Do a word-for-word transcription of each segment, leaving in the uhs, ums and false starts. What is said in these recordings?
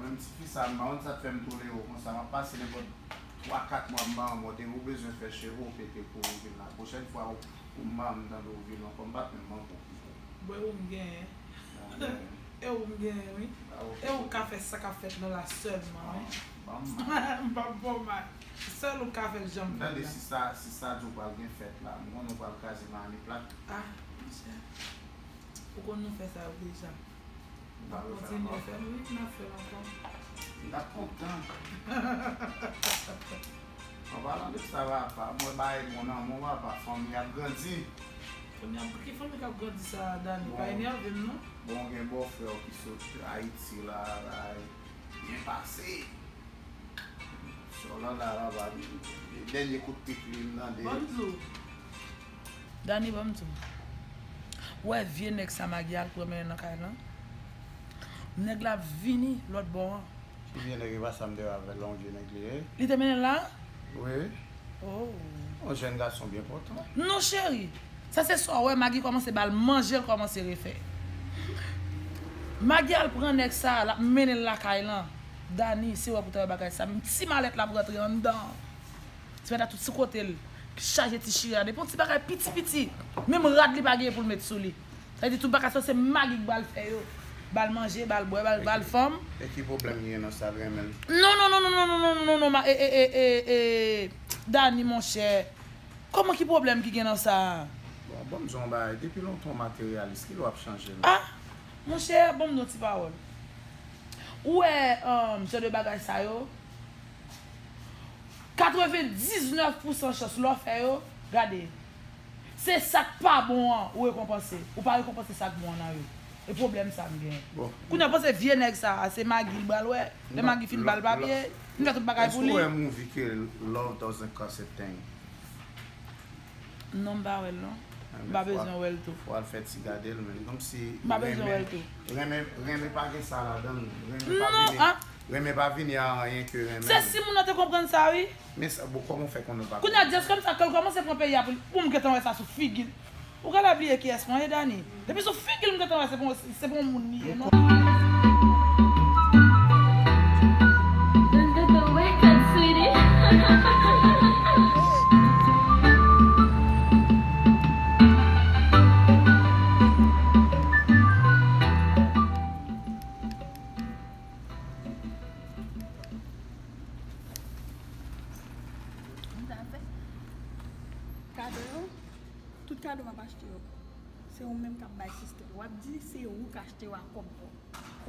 Menm tifi sa, m pa konn sa k fè m tolere w konsa. M ap pase nenpòt twa, kat mwa m pa wè w, te ou bezwen fè cheve w pete pou ou vin la. Pwochèn fwa ou, ou m pa wè m tande w vin ankò, m pa t menm manke w. Bon, e ou m genyen. Bon, genyen. E ou m genyen, wi. Ah, ok. E ou k ka fè sa k ap fèt nan la sèlman, wi. Ah, ban m mal. M p ap ba w mal. Sèl ou k ka fè l jan m fè l la. Tande, si sa, si sa di w pral gen fèt la, m konnen w pral kraze Miami plat. Ah, monchè. Ou konn nou fè sa yo deja. N ap kontinye fè l, wi, n ap fè l ankò. M t ap kontan. An palan de sa, papa, mwen bay bon nan mwen, papa, fanmi ap grandi. Fanmi ap, ki fanmi k ap grandi sa, Dani? Pa enève m, non. Bon, gen bòfrè w ki sot Ayiti la, bay, byen pase. Sòlanda la, ba, dènye kout pik li m tande. Ban m di w. Dani, ban m di w. Ou wè vye nèg sa Magi al pran mennen nan kay lan? Nèg la vini lòt bò an. Ki vye nèg e pa sa m te wè avè l, yon vye nèg li ye. Li te mennen l la? Wi. Oh. Yon jèn gason byen pòtan. Non, cheri. Sa se sa w wè, Magi kòmanse ba l manje, l kòmanse refè. Magi al pran nèg sa, l ap mennen l lakay lan. Dani, se wè pou te wè bagay sa. Menm ti malèt l ap rantre anndan. Ti malèt la tout sou kote l. Chaje ti chira. Depi yon ti bagay piti piti. Menm rad li pa genyen pou l met sou li. Sa vle di tout bagay sa se Magi ki ba l fè yo. Ba l manje, ba l bwè, ba l, ba l fanm. E ki pwoblèm ki gen nan sa l renmen l? Non, non, non, non, ma, e, e, e, e, e, Dani, monchè. Kòman ki pwoblèm ki gen nan sa a? Bon, ban m di w yon bagay, depi lontan w materyalis, kilè w ap chanje menm? Ah, monchè, ban m di w yon ti pawòl. Ou wè, um, jan de bagay sa yo, katrevendiznèf pousan chans lè w fè yo, gade, se sa k pa bon an ou rekonpanse. Ou pa rekonpanse sa k bon an nan yo. E pwoblèm sa m gen. Bon. Kounye a, panse vye nèg sa a, se Magi l pral wè. Lè Magi fin ba l papye, li fè tout bagay pou li. Èske w wè movie ke Love Doesn't Cost a Thing? Non, m pa wè l non. M pa bezwen wè l tou. Fò w al fè ti gade l, men kòmsi renmen, renmen, renmen pa gen sa ladan l. Renmen pa vini, renmen pa vini a anyen ke renmen. Se si moun nan te konprann sa, wi. Men sa, bon, kòman w fè konnen l pa konprann? Kounye a, just kòmsa, ke l kòmanse pran peyi a pou l, pou m gentan wè sa sou figi l. Ou genlè bliye kiyès mwen ye, Dani. Depi sou figi l m gentan wè se pa, se pa yon moun li ye, non. Kado yo, tout kado m ap achte yo. Se ou menm k ap bay sistè. W ap di se ou k achte yo a kòb pa w.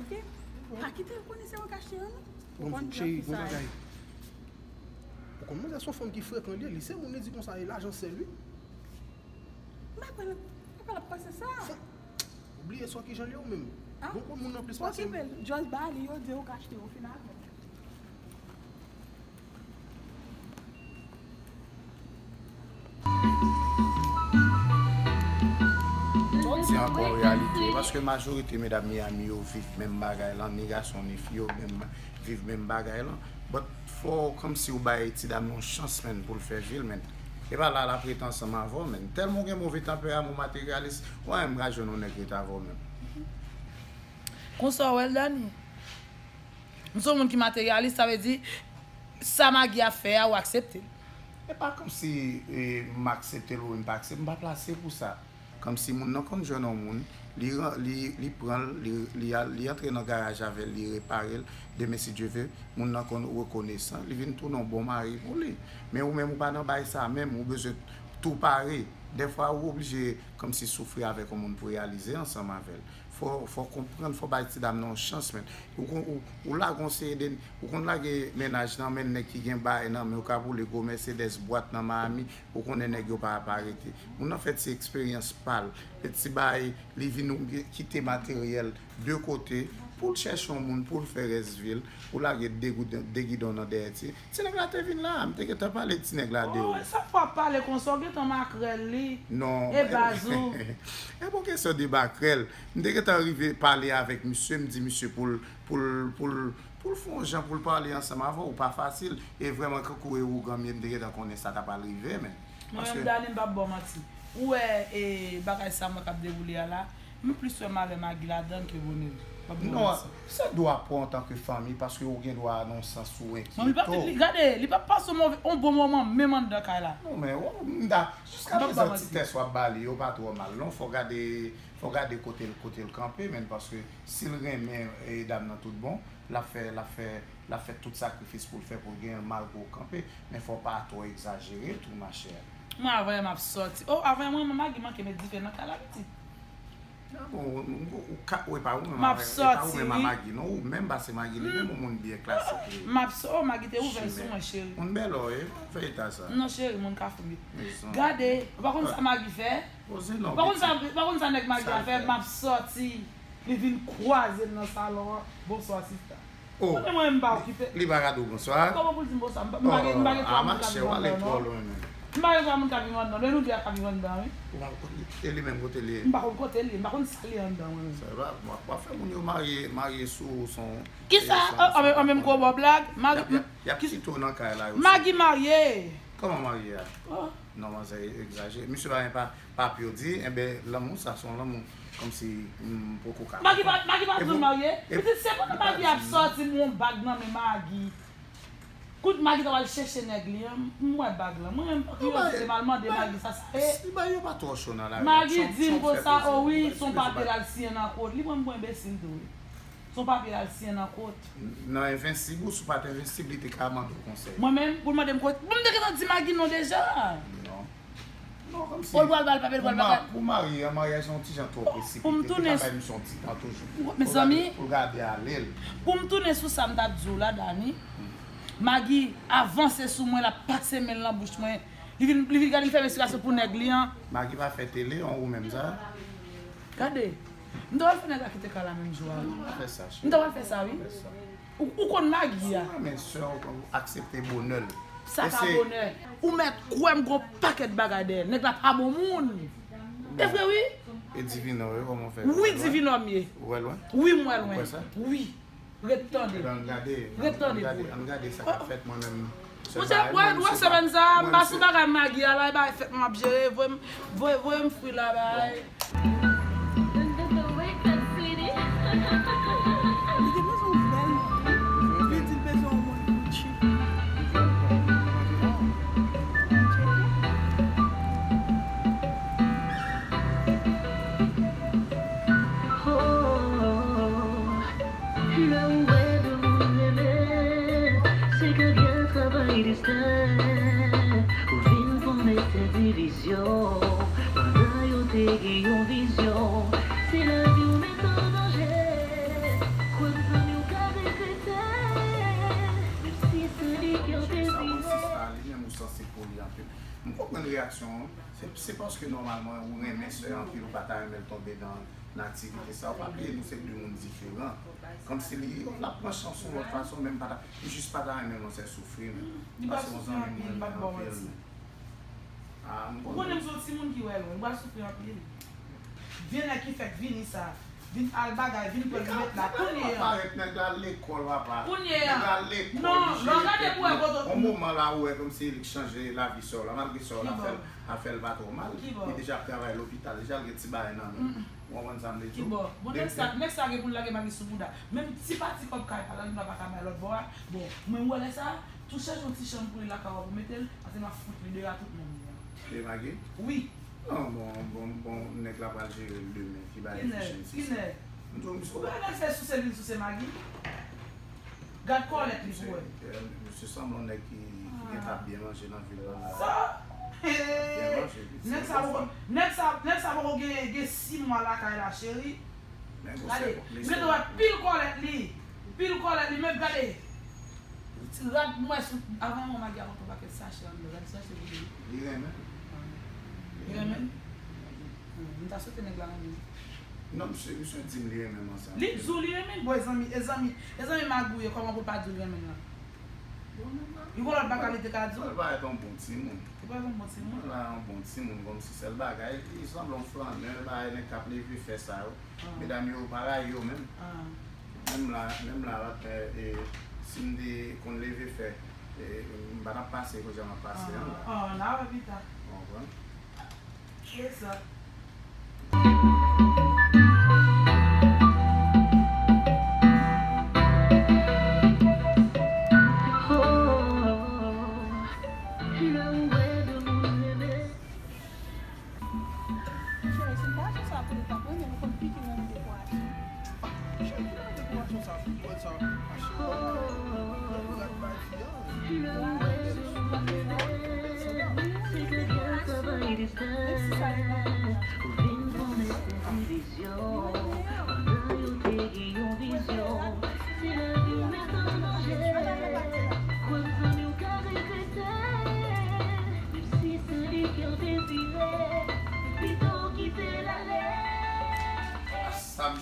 Oke? Pa kite l konnen se ou k achte yo, non. Ou konn jan fi sa ye. Ou konn manzè se yon fanm ki frekan li ye, li se moun li di konsa, e lajan sèl wi. M pa kwè l, m pa kwè l ap panse sa. Ou bliye sa kijan li ye ou menm. Bon, konn moun nan plis pase m. Okipe l, just ba li yo, di yo k achte yo, fin avè l. Sa se ankò yon reyalite, paske majorite medam Miami yo viv menm bagay lan, ni gason ni fi yo menm, viv menm bagay lan. But fò w kòmsi w bay ti dam nan yon chans, menn, pou l fè vi l, menn. E pa la l ap rete ansanm avè w, menn. Tèlman w gen move tanperaman, w materyalis, w pa menm ka jwenn yon nèg rete avè w menm. Konsa w wè l, Dani? M se yon moun ki materyalis, sa vle di, sa Magi ap fè a, ou aksepte l. E pa kòmsi, e, m aksepte l oubyen m pa aksepte, m pa plase pou sa. Kòmsi moun nan konn jwenn yon moun, li ran-, li, li pran l, li, li al, li antre nan garaj avè l, li repare l, demen si Dye ve, moun nan konn rekonesan, li vin tounen yon bon mari pou li. Men ou menm ou pa nan bay sa menm, ou bezwen tou pare. Dèfwa ou oblije kòmsi soufri avèk yon moun pou reyalize ansanm avè l. Fò, fò konprann, fò bay ti dam nan yon chans, menn. Ou kon, ou, ou lage yon seri de, ou konn lage mennaj nan men nèg ki gen bagay nan men, ou ka boule gwo Mercedes bwat nan Miami, ou konnen nèg yo pa, pa rete. Moun nan fè ti eksperyans pa l, fè ti bagay, li vin ou gen, kite materyèl de kote, pou l chèche yon moun, pou l fè rès vi l, ou lage de gidon, de gidon nan dèyè ti. Ti nèg la te vin la, m te gentan pale ti nèg la de ou. Oh, sa fwa pale konsa, w gentan makrèl li. Non. E baz ou. E pa kesyon de makrèl. M te gentan rive pale avèk misye, m di misye pou l, pou l, pou l, pou l fè yon jan pou l pale ansanm avè w, pa fasil. E vrèman, kankou e ougan m ye, m te gentan konnen sa t ap al rive, men. Mwen menm, Dani, m p ap ba w manti. Ou wè, e, bagay sa mwen k ap dewoule a la, m plis wè malè Magi ladan l ke bonè l. Non, se dwa pa w antanke fanmi, paske ou gen dwa nan yon sans ou enkyete w. Gade, li p ap pase yon move, yon bon moman menm anndan kay la. Non, men, w, m ta, jiskaprezan ti tès w ap ba li yo pa twò mal, non. Fò gade, fò gade kote l, kote l kanpe, menm, paske si l renmen, e, dam nan tout bon, l ap fè, l ap fè, l ap fè tout sakrifis pou l fè pou l genyen l malgre w kanpe, men fò w pa twò egzajere tou, machè. Mwen, avanyè m ap sòti. O, avanyè mwen, mwen, Magi manke met dife nan kay la, pitit. Ah bon, ou, ou, ou ka, ou, e pa ou menm, m ap sòti, e pa ou menm a Magi, non, ou menm pase Magi, li menm yon moun byen klasik, li. M ap sò-, o, Magi te ouvè sou mwen, cheri. Moun bèl, wi, fè eta sa. Non, cheri, moun Kafou m ye. Gade, ou pa konn sa Magi fè? Poze non, pitit. Ou pa konn sa, ou pa konn sa nèg Magi a fè? M ap sòti, li vin kwaze m nan salon an. Bonswa, sista. Oh, kote mwen m pa okipe. Li pa ka di w bonswa. Kòman pou l di m bonswa? M pa, m pa gen, m pa gen twa moun k ap viv anndan, non. M pa gen twa moun k ap viv anndan. Men nou de a k ap viv anndan, wi. Ou pa konn, e li menm kote l ye? M pa konn kote l ye. M pa konn sa l ye anndan, mwen menm. Sa va, w ap, w ap fè moun yo marye, marye sou ou, son. Kisa? An, an menm gwo bò blag. Magi, y ap, y ap, y ap kite w nan kay la, yo. Magi marye. Kòman marye a? Oh. Non, manzè egzajere. Misye pa gen pa, papye w di, enben, lanmou sa, se yon lanmou kòmsi m poko ka konprann. Magi pa, Magi pa bezwen marye. Pitit, se pandan Magi ap sòti, m wè yon bag nan men Magi. Kout Magi ta pral chèche nèg li an, m wè bag lan. Mwen menm, m pa kiyozite, m al mande Magi sa sa ye. Li bay yo pa twò cho nan lari. Magi di m konsa, o wi, se yon papye l al siyen nan kot. Li pran m pou enbesil tou, wi. Se yon papye l al siyen nan kot. Nan envensib ou, si w pa t envensib, li te ka mande w konsèy. Mwen menm, pou l mande m konsèy. Bon, m te gentan di Magi non deja. Non. Non, kòmsi. Pou l pral ba l papye, l pral ba l. Pou marye a, maryaj lan yon ti jan twò presipite. Pou m tounen. Li te ka bay misye yon ti tan toujou. Mezanmi. Pou l gade ale l. Pou m tounen sou sa m t ap di w la, Dani. Magi avanse sou mwen, l ap pase men l nan bouch mwen. Li vin, li vin gade, li fè envestigasyon pou nèg li an. Magi pa fè tele, an ou menm sa. Gade. M ta pral fè nèg la kite kay la menm jou a, wi. Fè sa, cheri. M ta pral fè sa, wi. Fè sa. Ou, ou konn Magi a. Si w renmen sè w, aksepte bonè l. Sa pa bonè. Ou mèt kwè m gon pakèt bagay dèyè l. Nèg la pa bon moun. E vre, wi. E Divinò, wi, kòman w fè? Wi, Divinò m ye. Ou wè lwen? Wi, m wè lwen. Ou kwè sa? Wi. Ret tande. Ann gade, ret tande, ann gade, ann gade sa k ap fèt mwen menm. Monchè, wè, wè semèn sa, m pa sou bagay Magi a la, e bagay fèt mwen ap jere, voye m, voye, voye m fri la, bay. Li te bezwen yon bèl moun. Li di l bezwen yon moun Gucci. Lè ou wè de moun renmen, se ke gen travay desten. Ou vin pou mete divizyon, pandan yo te gen yon vizyon. Si lavi w met an danje, kwè m zanmi w ka regrete. Menm si se li ki an pezime. Sa, ou sanse poli anpil. M konprann reyaksyon an. Se, se paske nòmalman ou renmen sè a anpil, ou pa ta renmen l tonbe nan, nan aktivite sa. Ou pa bliye nou se de moun diferan. Kòmsi li, l ap pran chans yon lòt fason, men m pa ta, li jis pa ta renmen yon sè soufri, men. Li pa soufri anpil, m pa t ba w manti. Ah, m konprann. Ou konnen m se yon timoun ki wè lwen, m pral soufri anpil. Vye nèg ki fèk vini sa. Vin al bagay, vin pran li met la. Kounye a. Parèt nèg la al lekòl, papa. Kounye a. Nèg la al lekòl, non, lè w gade pou wè kote. Yon moman la, ou wè kòmsi li chanje lavi sè w la, malgre sè w la fè l, a fè l pa twò mal. Li deja ap travay lopital, deja l gen ti bagay nan men l. Ou konprann sa m vle di w? Kibò? Bon, nèg sa, nèg sa gen pou l lage Magi sou bouda. Menm ti pati kòb kay pa la, li pa ka bay lòt bò a. Bon, mwen wè lè sa, tou chèche yon ti chanm pou li lakay ou pou mete l, paske m ap fout li deyò a tout moun li an. Li Magi? Wi. Non, bon, bon, bon, nèg la pral jere l demen, ki bagay fichèn se sa. Ki nèg? M di w, misye. Ou pa nèg se souse vin souse Magi? Gad kòlèt li pou wè. Misye, misye sanble yon nèg ki, ki gentan ap byen manje nan vil la. Sa? Byen manje, pitit. Nèg sa poko, nèg sa, nèg sa poko gen, gen sis mwa lakay la, cheri. Gade, m gentan wè pil kòlèt li. Pil kòlèt li, men gade. Ti rad m wè sou, avan yon Magi a konn pran pakèt sachè anndan, gade sachè pou li. Li renmen. Li renmen? Hmm, m ta swete nèg la renmen. Non, misye, misye di m li renmen manzè. Li di w li renmen l, bon, e zanmi, e zanmi, e zanmi Magi w ye, kòman pou l pa di w li renmen l lan? Li gon lòt bagay li te ka di w? Li parèt yon bon timoun. Li parèt yon bon timoun? Li parèt yon bon timoun, kòmsi sèl bagay, li sanble yon flannè, bagay nèg k ap leve fè sa yo. Medam yo parèy yo menm. Menm la, menm la, e, e, si m te konn leve fè, e, m pa t ap pase kote m ap pase an la. An, n a wè pita. Ou konprann? Se sa.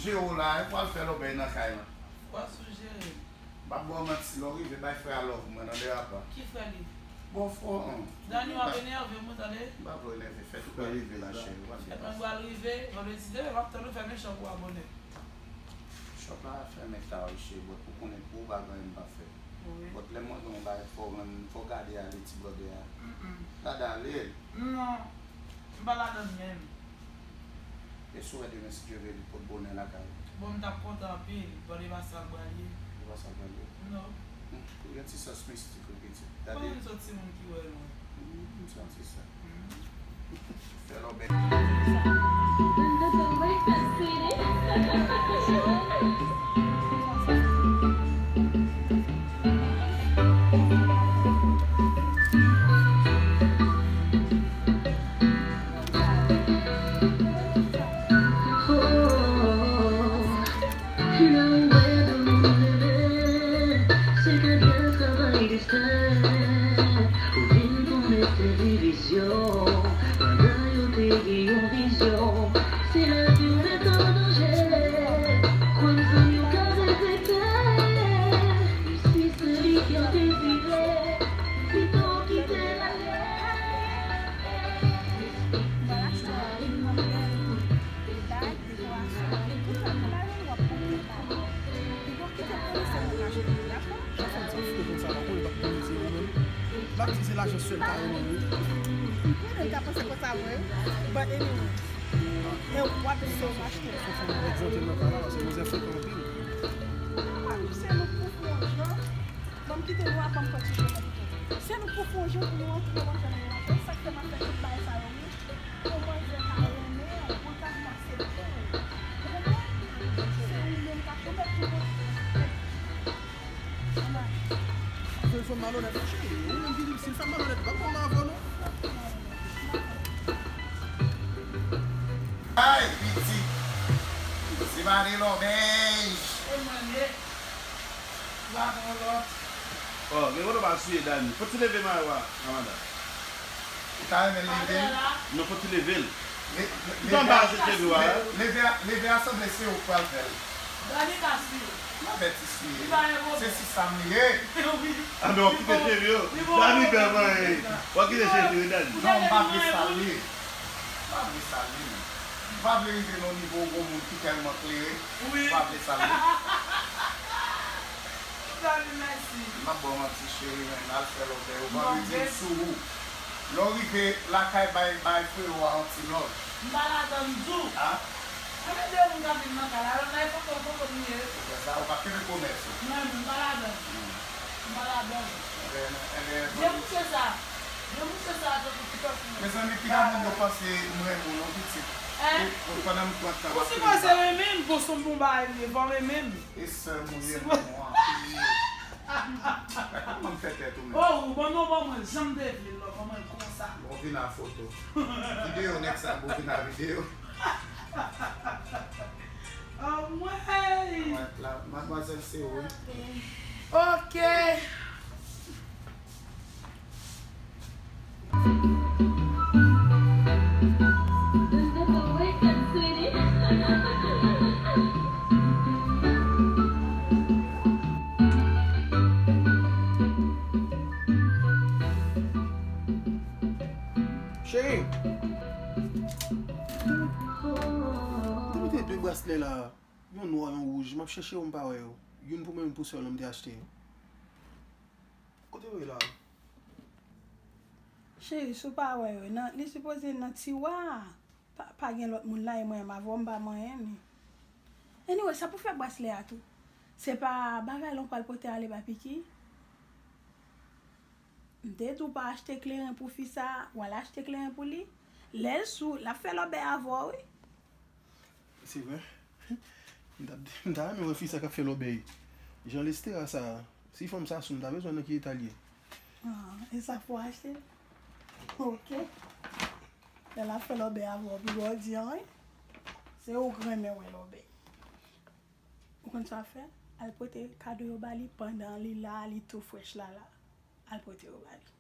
Jere w la, e pral fè lòbèy nan kay lan. W ap sou jere. M p ap ba w manti, lè w rive, bay frè a love mwen nan derapa. Ki frè li? Bon, frè an. Dani, w ap enève m, ou tande? M pa vle w enève, fèt ou pral rive la, cheri, w ap gen pase. Fèt mwen pral rive, vandredi demen, m ap tann ou fè men shop ou a bonè. Shop la fèmen ta wi, cheri, but ou konnen pou ou pa gen anyen m p ap fè. Wi. But lè m mande yon bagay, fò w rann, fò w gade ale ti brother a. Mm-mm. Gade ale. Non, m pa ladann menm. E si w wè demen, si Dye vle, li pot bonè lakay ou. Bon, m t ap kontan anpil, but e pa sa l pral ye. E pa sa l pral ye? Non. Hmm, ou gen ti sans mistik wi, pitit. Gade. Mwen menm se yon timoun ki wè lwen. Hmm, m santi sa. Hmm. Fè lòbèy. Lè w wè nou leve, se ke byen travay desten. Ou vin pou mete divizyon, pandan yo te gen yon vizyon. Si lavi w ret an danje, kwè m zanmi w ka regrete. Reyisi se li ke w dezire, pito w kite l ale. Respè sa, li mande dekorasyon, li tout sa pou lajan, w ap konprann pa. Li pap kite polis, se nou ka jwenn li, dakò? Sa fè m sa fou konsa la, pou li pa polis, ou menm. L ap di se lajan sèl ka renmen wi. M konnen l ka panse konsa vre, but anyway. E w ap di se w m achte. Fò fò nou egzante nan ka la, paske mizè frekan anpil. Papa, nou se nou pou fè yon jan. Ban m kite nou a, ban m pran ti chofè pito. Se nou pou fè yon jan pou nou antre nan jan nan yon afè. Sa k fè m ap fè tout bagay sa yo, wi. Pou manzè ka renmen w, pou l ka vin aksepte w. Ou konprann? Se ou menm k ap tonbe tou kote. Anmay. Ou fè fanm malonèt, wi, cheri. Ou menm ki di m, si l fè m malonèt, m p ap fè m avè w, non. Ay, pitit. Se mare lòbèy. E mwen ye. Ou pa gen yon lòt. Oh, gen kote w pa siye Dani. Fò ti leve mayo a, Amanda. Ou ta renmen l leve? Non, fò ti leve l. Le- le- Tout anba a se leve w a. Le- leve a- leve a sanble se ou k pral fè l. Dani ka siye. M avèti siye. Li pa gen pwoblèm. Se si sa m ye. Wi. A men w ap kite cheve yo. Dani bèl manyen. W ap kite cheve yo, Dani. Non, m pa vle sa l ye. M pa vle sa l ye, non. M pa vle rive nan nivo gwo moun ki tèlman klere. Wi. M pa vle sa l ye. Dani, mèsi. M ap ba w manti, cheri, men al fè lòbèy ou. Vandredi m sou ou. Lè w rive lakay, bay, bay freyo a yon ti love. M pa ladann tou. A? Konbyen de moun k ap vin nan kay la? Alò, nan e foto, foto m ye. Ou wè sa, ou pa kenbe komès ou. Mwen, m pa ladann. Hmm. M pa ladann. Ebyen, ebyen, vye mouche sa. Vye mouche sa, tankou ti kòk mwen. Mezanmi, piga moun yo panse m renmen w non, pitit. Hein? Ou, ou, pandan m pran tan. Ou sipoze renmen m, bon, se yon bon bagay m ye, fò w renmen m. E sè m ou ye, non, anpil. Kòman m fè tèt ou menm? Oh, ou ban non, ban mwen, jan m te vle l, non, ban mwen l konsa. Bon, vin a foto. Videyo, nèg sa, bon, vin a videyo. Anmwey! Mwen la, madmwazèl, se ou, wi. Ok. Cheri, m te mete de braslè la, yon nwa, yon wouj. M ap chèche yo, m pa wè yo. Youn pou mwen, youn pou sè w lan m te achte. Kote yo ye la? Cheri, si w pa wè yo, nan, li sipoze nan tiwa a. Pa, pa gen lòt moun la, e mwen menm avè w, m pa manyen li. Anyway, sa pou fè braslè a tou. Se pa bagay la w pral pote ale ba Piki? M te di w pa achte kleren pou fi sa, w al achte kleren pou li. Lè l sou, l ap fè lòbèy avè w, wi. Se vre. M ta, m ta renmen wè fi sa k ap fè lòbèy. Jan Lestera sa, si fanm sa sou, m ta bezwen nan ki eta l ye. Ah, e sa fò achte? Ok. Lè l ap fè lòbèy avè w, pi bò w di anyen. Se ou k renmen wè lòbèy. Ou konn sa w ap fè? Al pote kado yo ba li pandan li la, li tou frèch la la. Al pote yo ba li.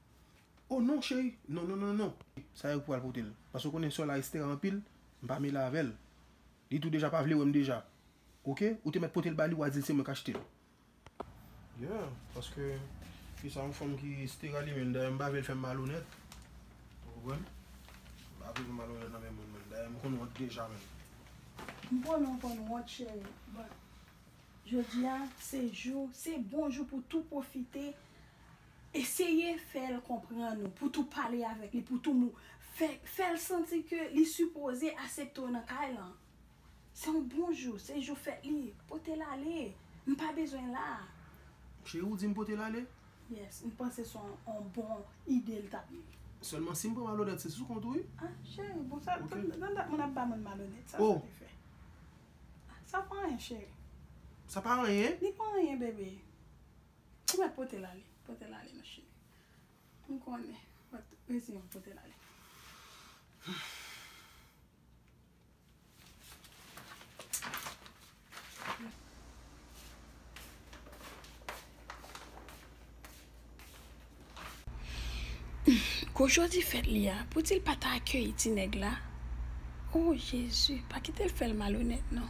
Oh non, cheri. Non, non, non, non. Sa yo pou al pote l. Paske w konnen sè w la Estera anpil, m pa mele avè l. Li tou deja pa vle wè m deja. Ok? Ou te mèt pote l ba li, w a di l se mwen k achte l. Yeah, paske fi sa yon fanm ki estera li menm, dayè m pa vle l fè m malonèt. Ou konprann? M pa vle l fè m malonèt nan men moun menm. Dayè m konn wont deja menm. M konnen w konn wont, cheri. Bon, jodi a, se jou, se bon jou pou tou pwofite. Eseye fè l konprann ou, pou tou pale avèk li, pou tou mou-, fè, fè l santi ke li sipoze aksepte w nan kay lan. Se yon bon jou, se jou fèt li. Pote l ale. M pa bezwen la. Cheri, ou di m pote l ale? Yes, m panse se yon, yon bon ide l t ap ye. Sèlman si m pran malonèt, se sou kont ou, wi. Ah, cheri, bon, sa, ok. Nan dat moun ap ba moun malonèt, sa, oh, sa te fè. Ah, sa pa anyen, cheri. Sa pa anyen? Li pa anyen, bebe. Ou mèt pote l ale. Pote l ale, non, cheri. M konnen. But, resi yon pote l ale. Kou jodi fèt li a, pou di l pa ta akeyi ti nèg la. O Jezi, pa kite l fè l malonèt, non.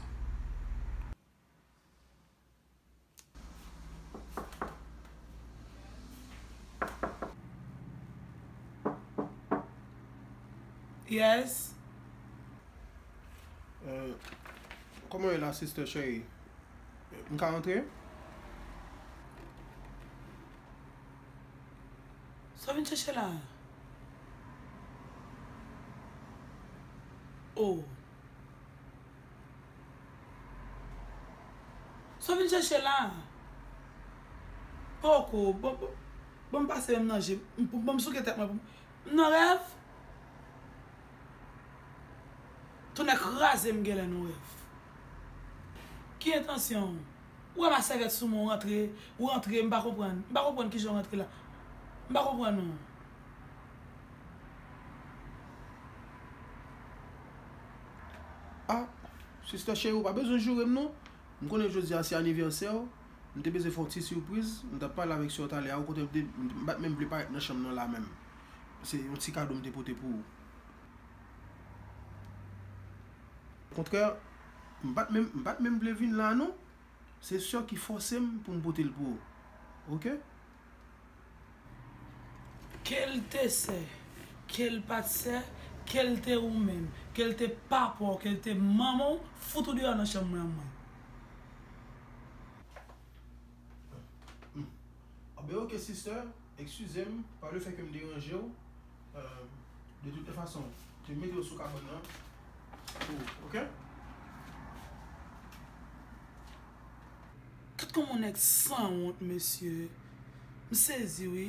Yes. Euh, kòman w ye la, sister cheri? M ka antre? Sa w vin chèche la? Oh. Sa w vin chèche la? Poko, bon, bon, bon, m pase menm nan je m, m, bon, m souke tèt mwen pou m nan rèv. Tonnè kraze m genlè nan rèv. Ki entansyon w? Ou wè m a sèvyèt sou mwen, ou rantre, ou rantre, m pa konprann. M pa konprann kijan w rantre la. M pa konprann non. Ah, sister cheri, ou pa bezwen joure m non. M konnen jodi a se anivèsè w. M te bezwen fè yon ti sipriz. M t ap pale avèk sè w talè a, okontrè, m te, m pa t menm vle parèt nan chanm nan la menm. Se yon ti kado m te pote pou ou. Okontrè, m pa t menm, m pa t menm vle vin la non. Se sè w ki fòse m pou m pote l pou ou. Oke? Ke l te sè, ke l pa t sè, ke l te ou menm, ke l te papa w, ke l te manman w, fout ou deyò nan chanm mwen an mwen. Hmm. Anben, oke, sister, eskize m, pa le fè ke m deranje w. Euh, de toute façon, te mete w sou kabann nan pou ou, oke? Gad kòman yon nèg sanwont, mesye. M sezi, wi.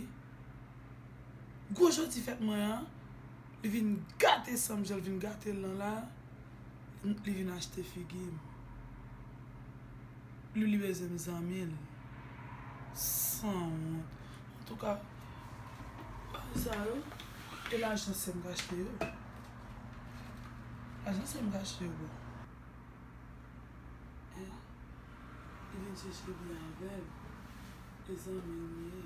Gwo jodi fèt mwen an, li vin gate san m, jan l vin gate l lan la, li vin achte figi m. Li, li bezwen m zanmi l. Sanwont. Antouka, bagay sa yo, e lajan sè m k achte yo. Lajan sè m k achte yo, bro. Hein? Li vin chèche byen avè m. E zanmi l ye.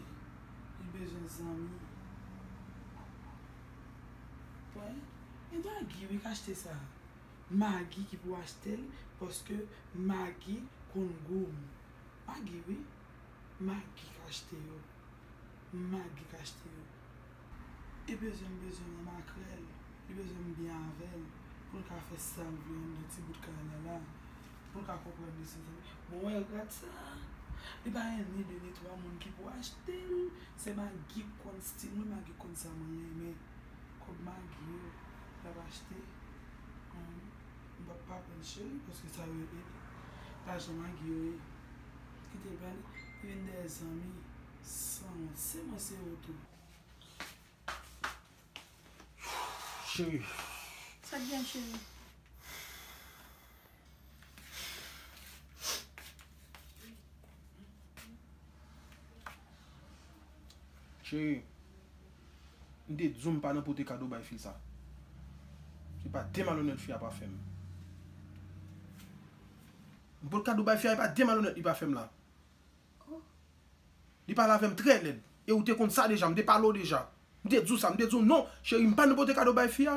Li bezwen zanmi. Wè? E Magi, wi, k achte sa. Magi ki pou achte l, paske Magi konn gou m. Magi, wi. Magi k achte yo. Magi k achte yo. E bezwen m bezwen nan makrèl. Li bezwen m byen avè l. Pou l ka fè sa l vle anndan ti bout kay la la. Pou l ka konprann li se zanmi. Bon, wè, gad sa. Li pa gen ni de ni twa moun ki pou achte l. Se Magi k konn stil mwen, Magi k konn sa mwen renmen. Kòb Magi yo, l ap achte. Hum, m p ap pa pran cheri, paske sa yo, e, lajan Magi yo ye. Kite l pale, li vin dèyè zanmi, sanwont, se mwen, se ou tou. Cheri. Sa k gen, cheri? Cheri, m te di w m pa nan pote kado bay fi sa. Se pa de malonèt fi a pa fè m. M pot kado bay fi a, e pa de malonèt li pa fè m la. Li pale avè m trè lèd. E ou te konn sa deja, m te pale w deja. M te di w sa, m te di w non, cheri, m pa nan pote kado bay fi a.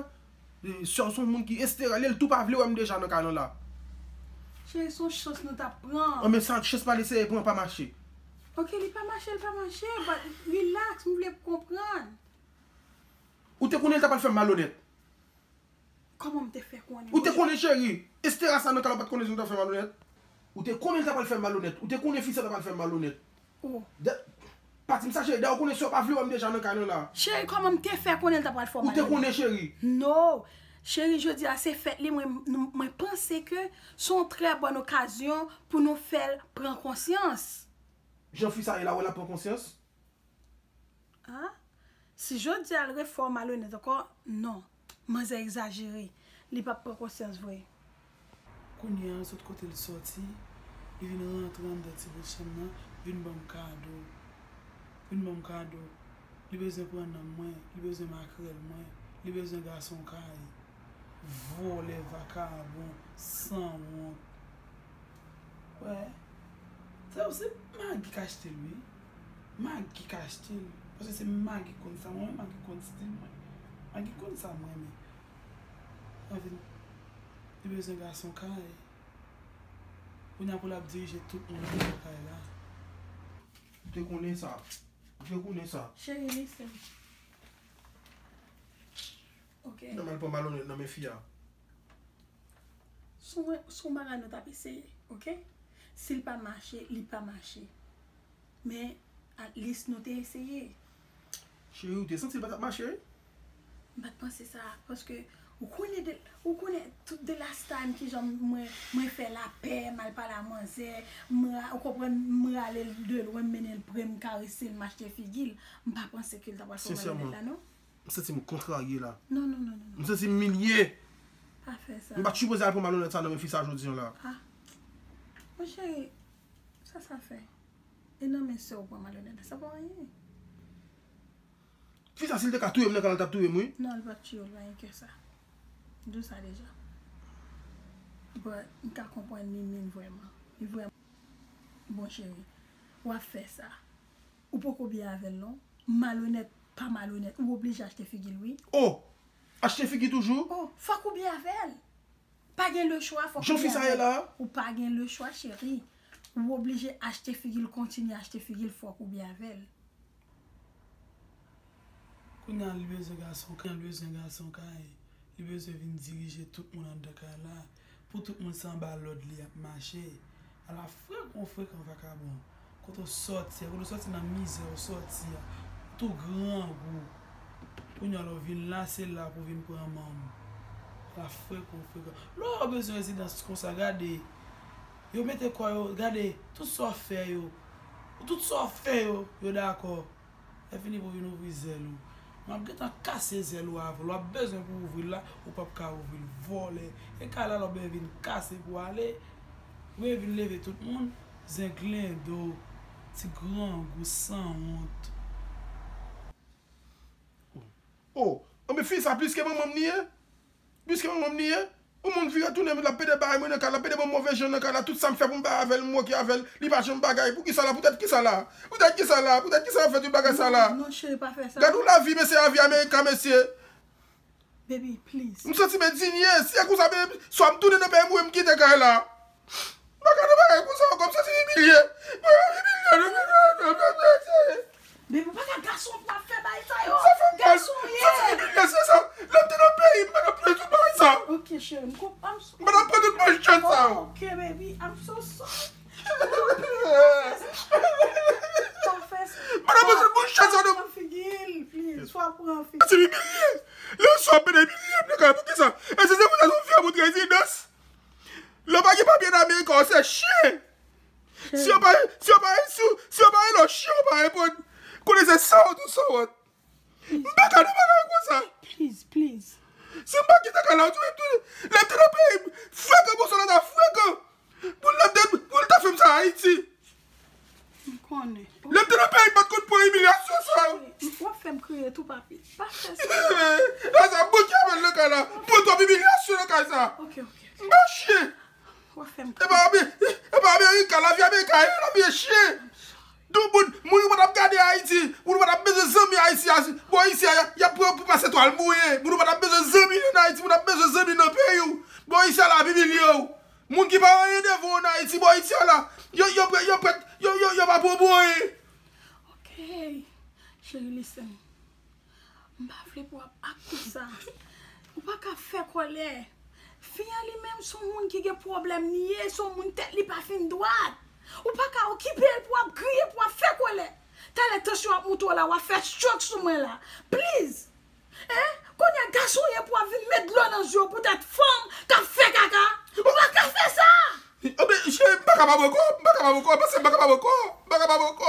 E, sè w se yon moun ki estera, li, li tou pa vle wè m deja nan kay lan la. Cheri, se yon chans nou t ap pran. An men sa, chans pa l eseye pran pa mache. Ok, li pa mache, li pa mache, but relax, m vle pou konprann. Ou te konnen l ta pral fè m malonèt. Kòman m te fè konnen? Ou te konnen, cheri. Estera sa nan kay la pa t konnen si m ta fè malonèt. Ou te konnen l ta pral fè m malonèt. Ou te konnen fi sa ta pral fè m malonèt. Oh. Pati m sa, cheri. Dayè ou konnen si w pa vle wè m deja nan kay lan la. Cheri, kòman m te fè konnen l ta pral fè w malonèt? Ou te konnen, cheri. No. Cheri, jodi a se fèt li, mwen, mwen panse ke se yon trè bòn okazyon pou nou fè l pran konsyans. Jan fi sa ye la, wè l ap pran konsyans. Ah, si jodi a l refè w malonèt ankò, non. Manzè egzajere. Li p ap pran konsyans vre. Kounye a, sot kote l sòti, li vin rantre anndan ti bout chanm nan, vin ban m kado. Vin ban m kado. Li bezwen pran nanm mwen, li bezwen makrèl mwen, li bezwen gason kay. Vòlè, vakabon, sanwont. Wè. Sa yo se Maggie k achte l wi. Maggie k achte l. Paske se Maggie k konn sa. Mwen menm Maggie konn stil mwen. Maggie konn sa m renmen. Anfen, li bezwen gason kay. Kounye a pou l ap dirije tout moun anndan kay la. Ou te konnen sa. Ou te konnen sa. Cheri, listen. Ok. Nòmal pran malonèt nan men fi a. Se yon, se yon bagay nou t ap eseye, ok? Si l pa mache, li pa mache. Men, at least nou te eseye. Cheri, ou te santi l pa t ap mache? M pa t panse sa, paske ou konnen de, ou konnen tout the last time kijan mwen, mwen fè lapè, m al pale a manzè, m ra, ou konprann, m rale l de lwen, m mennen l pre m, m karese l, m achte figi l, m pa panse ke l ta pral fè malonèt la, non. M santi m kontrarye la. Non, non, non, non. M santi m imilye. Pa fè sa. M pa t sipoze al pran malonèt sa nan men fi sa jodi an la. Ah. Mon cheri, sa sa fè? E nan men sè w pran malonèt la, sa pa anyen. Fi sa, si l te ka touye m nan kay la, l t ap touye m, wi. Non, li p ap tiye w, li pa gen kè sa. M di w sa deja. But, m ka konprann li menm vrèman. Li vrèman. Bon, cheri, w ap fè sa. Ou poko byen avè l non. Malonèt, pa malonèt, ou oblije achte figi l wi. Oh! Achte figi toujou? Oh, fòk ou byen avè l. Pa gen lechwa, fòk ou byen avè l. Jan fi sa ye la? Ou pa gen lechwa, cheri. Ou oblije achte figi l, kontinye achte figi l, fòk ou byen avè l. Kounye a li bezwen gason kay, li bezwen gason kay. Li bezwen vin dirije tout moun anndan kay la. Pou tout moun se anba lòd li y ap mache. Ala frekan w frekan vakabon. Kote w sòti a, kote w sòti nan mizè w sòti a. Tou grangou. Kounye a lè w vin la, se la pou w vin pran manm. Ala frekan w frekan. Lè w bezwen rezidans konsa, gade. Yo mete kò yo, gade, tout sa w fè yo. Tout sa w fè yo, yo dakò. Lè fini pou w vin ouvri zèl ou. M ap gentan kase zèl ou avan. Lè w ap bezwen pou w ouvri l la, ou p ap ka ouvri l. Vòlè. E kay la lè w bezwen vin kase pou w ale. Ou bezwen vin leve tout moun. Zenglendo. Ti grangou sanwont. Oh, anben fi sa plis ke manman m li ye? Plis ke manman m li ye? Yon moun vire tounen l ap pede bagay mwen nan kay la, l ap pede ban m move jan nan kay la, tout sa m fè pou m bay avè l, m woke avè l, li pa janm bagay. Poukisa la? Poutèt kisa la? Poutèt kisa la? Poutèt kisa w ap fè tout bagay sa la? Non, non, cheri, pa fè sa. Gade yon lavi, mesye, lavi ameriken, mesye. Baby, please. M santi m endinye. Si se konsa, baby, swa m tounen nan peyi m oubyen m kite kay la. M pa ka nan bagay konsa ankò, m santi m imilye. Mwen imilye, non, non, non, non, non, mesye. Baby, ou pa ka gason pou ap fè bagay sa yo. Sa fè m mal. Gason w ye. Sa fè m mal, se sa. Lè m te nan peyi m, m pa t ap pran tout bagay sa. Ok, cheri, m konprann. M pa t ap pran tout malchans sa yo. Ok, baby, I'm so sorry. Pa fè sa. M pa t ap pran tout malchans sa yo. Pran figi l, please. Swa pran figi l. Se imilye. Lè swa m pede imilye m nan kay, poukisa? E si se pou sa, se yon fi ap montre rezidans. Lè w pa gen papye nan Amerik, ou se chen. Si yo pa, si yo pa, si, si yo pa rele w chen, ou pa reponn. Konnen se sa w tou sa w. M pa ka nan bagay konsa. Please, please. Si m pa kite kay la, ou tou, tou, lè m te nan peyi m, frekan, bonswa la ta frekan. Pou lè m te, pou l ta fè m sa Ayiti. M konnen. Lè m te nan peyi m, m pa t konn pran imilyasyon sa. W ap fè m kriye tou, papi. Pa fè sa. Lè sa, bouke avè l nan kay la. Pran twòp imilyasyon nan kay sa. Ok, ok. M pa chen. W ap fè m E pa Ame-, e pa Amerika, lavi Amerika, e lavi e chen. Tout moun, moun yo pa t ap gade Ayiti, moun yo pa t ap bezwen zanmi Ayiti a. Bon, isi a, y ap pran pou pase twal mouye. Moun yo pa t ap bezwen zanmi an Ayiti, moun ap bezwen zanmi nan peyi w. Bon, isi a, lavi imilye w. Moun ki Pa anyen devan w an Ayiti, bò Ayiti a la. Yo, yo prèt, yo prèt, yo, yo, yo pa pran pou anyen. Ok. Cheri, listen. M pa vle pou w ap ak konsa. Ou pa ka fè kòlè. Fi an li menm se yon moun ki gen pwoblèm li ye, se yon moun tèt li pa fin dwat. Ou pa ka okipe l pou w ap kriye, pou w ap fè kòlè. Talè tansyon ap moute w la, w ap fè stroke sou mwen la. Please. Hein? Kounye a gason w ye pou w ap vin met dlo nan zye w poutèt fanm k ap fè kaka. Ou pa ka fè sa! Oh, men, cheri, m pa kapab ankò, m pa kapab ankò, paske m pa kapab ankò, m pa kapab ankò.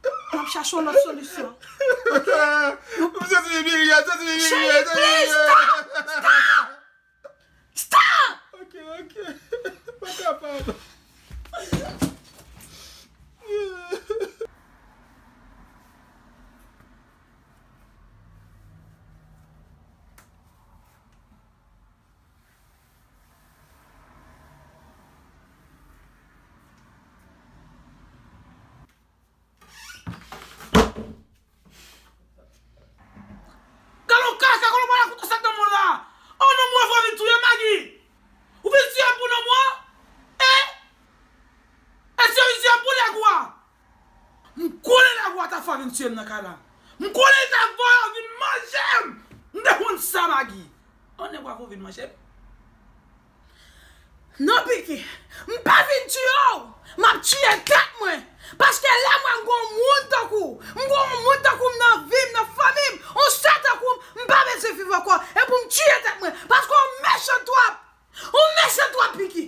M ap chache yon lòt solisyon. Ok? M santi m imilye, m santi m imilye, Cheri, please, stop! Stop! Ok, ok. M pa kapab. Gade yon kaka, gade yon malakouta sa k nan men w la. Oh, nonm mwen, fò vin touye Magi. Ou vin tiye m pou nonm mwen? E? E si yo vin tiye m pou nèg ou a? M konnen nèg ou a ta fò vin tiye m nan kay la. M konnen li ta voye yo vin manje m. M te konn sa, Magi. Oh, nèg ou a fò vin manje m. Non, Piki, m pa vin tiye w, m ap tiye tèt mwen. Paske lè m wè m gon moun tankou w, m gon moun tankou m nan vi m, nan fanmi m, yon sè tankou m, m pa bezwen viv ankò. E pou m tiye tèt mwen, paske w mechan twòp. Ou mechan twòp, Piki.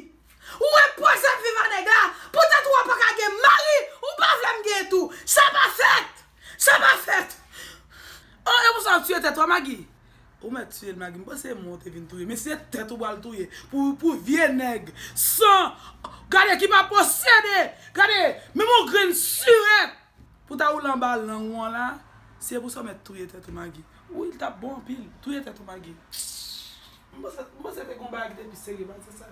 Ou enpoze ap viv a nèg la, poutèt ou pa ka gen mari, ou pa vle m gen tou. Sa pa fèt. Sa pa fèt. Oh, e pou sa w tiye tèt ou a, Magi? Ou mèt tiye l, Magi. M panse mwen w te vin touye. Men se tèt ou pral touye. Pou, pou vye nèg. San. Gade ki pa posede. Gade. Menm yon grenn sirèt. Pou ta woule anba lang ou an la. Se pou sa w mèt touye tèt ou, Magi. Wi, l t ap bon anpil. Touye tèt ou, Magi. M panse, m panse te gon bagay ki te pi serye pase sa.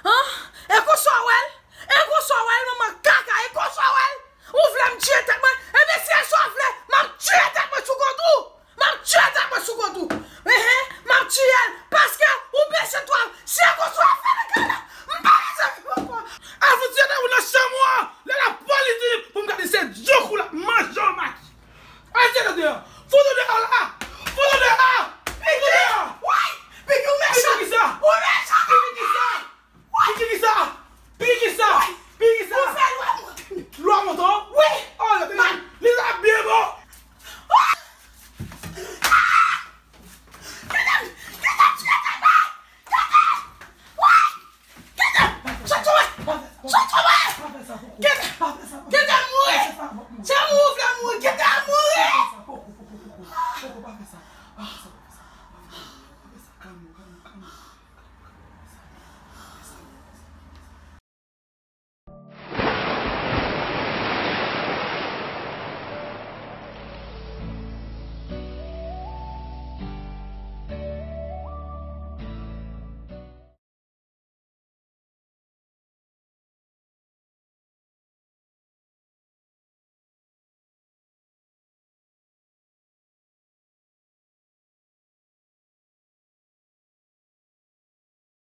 Ah,